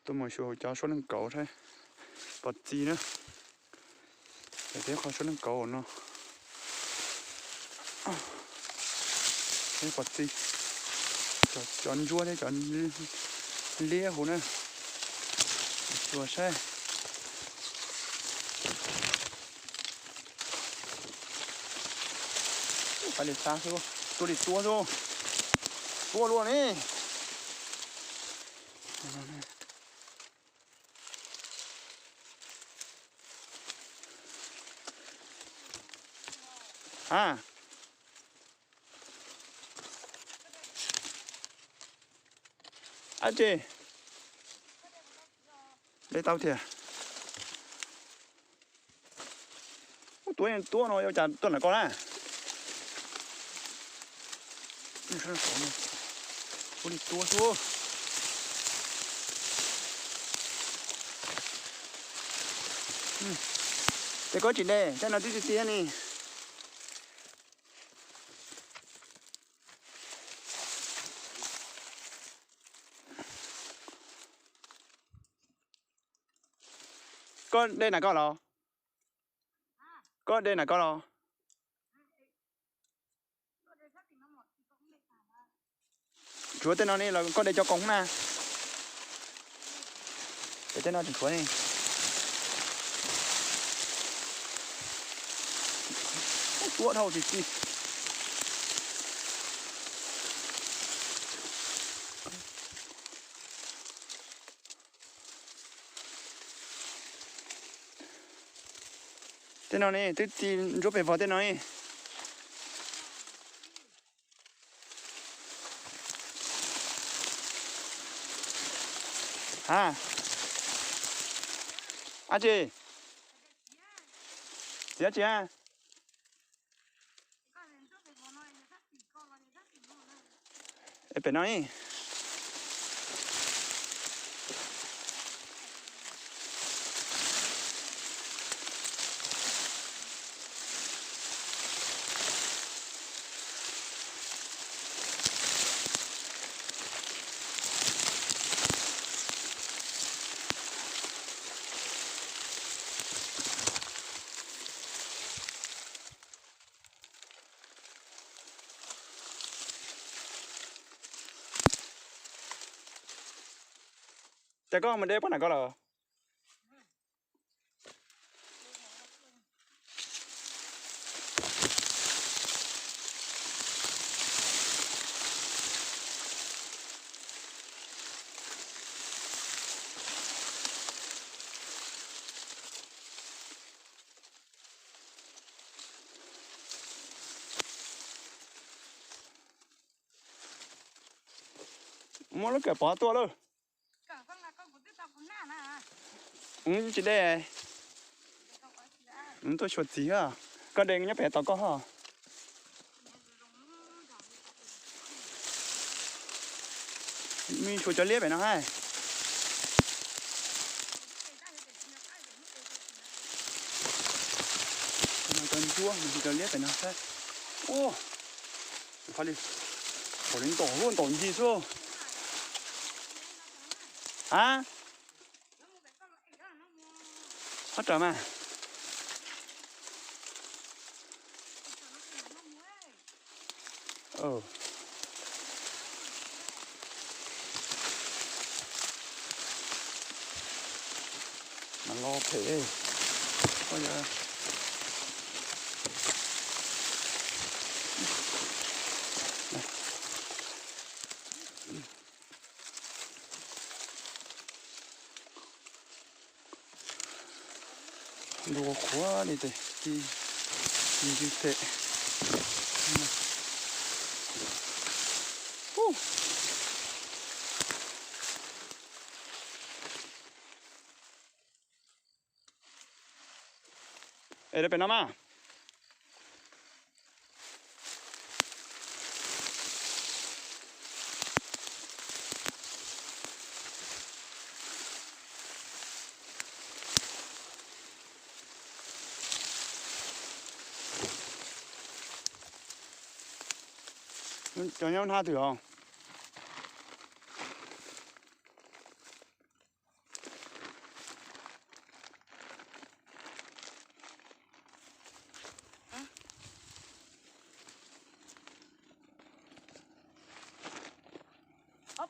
Tuaj mus xyuas cov suab neej kauv saib pom txi na. Peb qhov suab neej kauv no, pom txi, cov ntsuab thiab cov liab huv na. Xyuas saib. Ua li xav xwb, tua li tua xwb, tua luaj ne. A, a tsis, de tau thiab. Ub, tua tua no yuav cas tuaj ntawm koj na. Ua li tua xwb. Ces koj tsis de, tej no twb txi txiv ni. Koj de na koj los? Koj de na koj los? Tshuav tej no ne los koj de cov qoos na. Ces tej no tseem tshuav ne. Ub, tuab dhau tsis txi. Tej no ne twb txi ntsuab pem vog tej no ne. Ha, dab tsi? Txiav tsis? Pem no. Ces koj mus de poj niam koj lawm? Muab lub kawm pov tuaj lauj. Tsis de. Tuaj xyuas txiv. Koj de nyob pem tau koj ho. Me xyuas cov liab pem no hais. Cov ntsuab, cov liab pem no saib. Ua, thaum li ntaus lub ntaus ncig xwb. A, qhov raws mas. Mas lo phem. Ntu qhuav li tes ti ntsis tes. Es pem no mas. Cov nyob hnab twg os?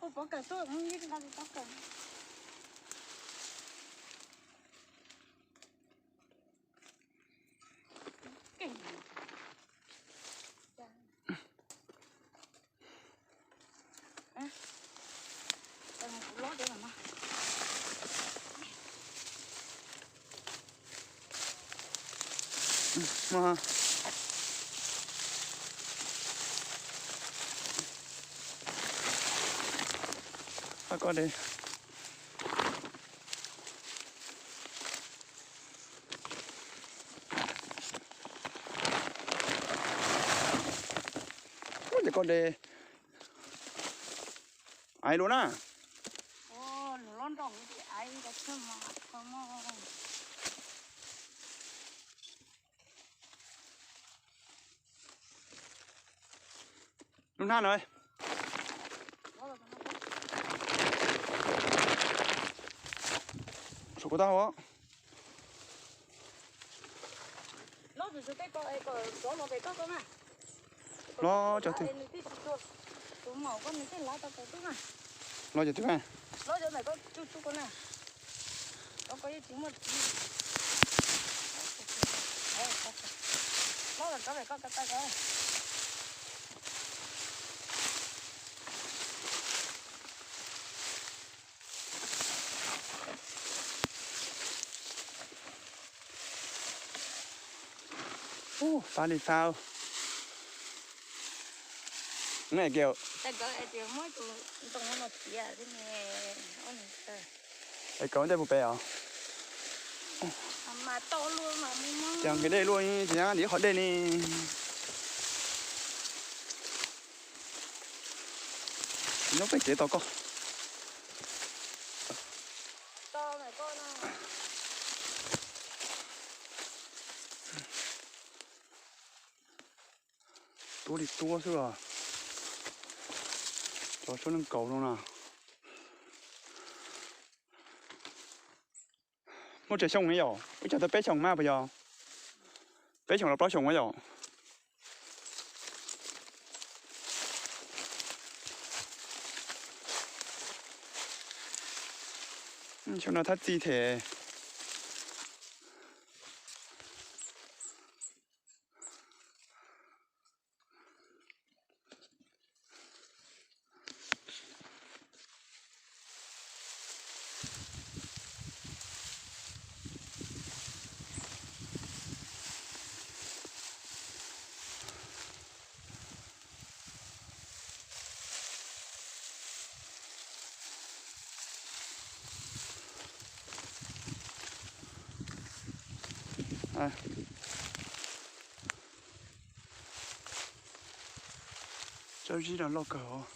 Pov kawm tuaj, nqa li pov kawm. Ko de. Ua ces ko de. Aiv lub na. Lub hnab no. Saum ko taub hau. Los cov twg? Los cov twg na? Ub, fab li fab. Es kawm ntej puas pem os? Ces nqis dej luaj, ces nyob ib qhov dej ne. Nyob pem kev tos koj. Tuab li tuab xwb os. Cov tshuab neej kaus no na. Muaj tsawg xyoo ne yom? Ib tsam tau peb xyoos mas puas yog? Peb xyoos los plaub xyoos mas yom? Xyoo no thab txi thiab. Tsawb zib no loj kawg os.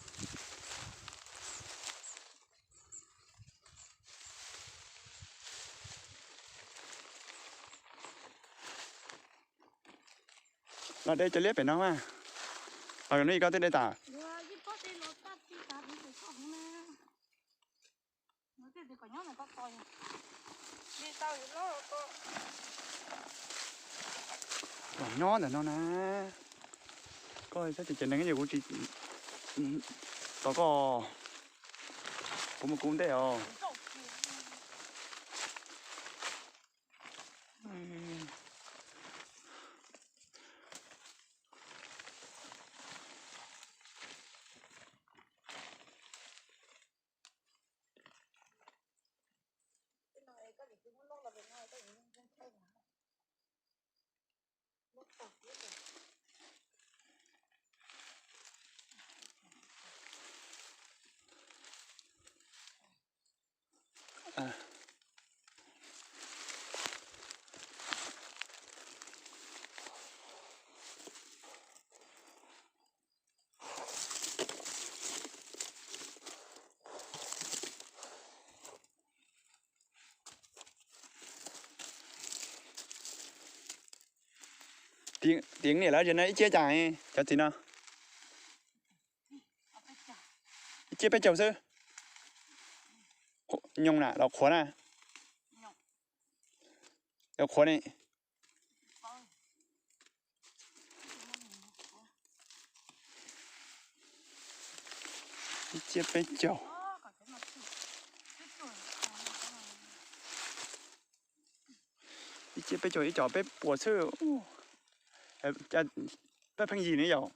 Los de cov liab pem no mas. Los no ib koj twb de tas. Los nyob ntawm no na. Koj saib ces ces neeg ces kuv tsis tos koj. Kuv mus kuv ntej os. Tiv niam lawv ces no ib ciab cas cov txiv no? Ib ciab peb caug xwb. Nyoos na los qhuav na? Los qhuav ne. Ib ciaj peb caug. Ib ciaj peb caug ib co peb puas xwb. Peb pheej yig ne yom.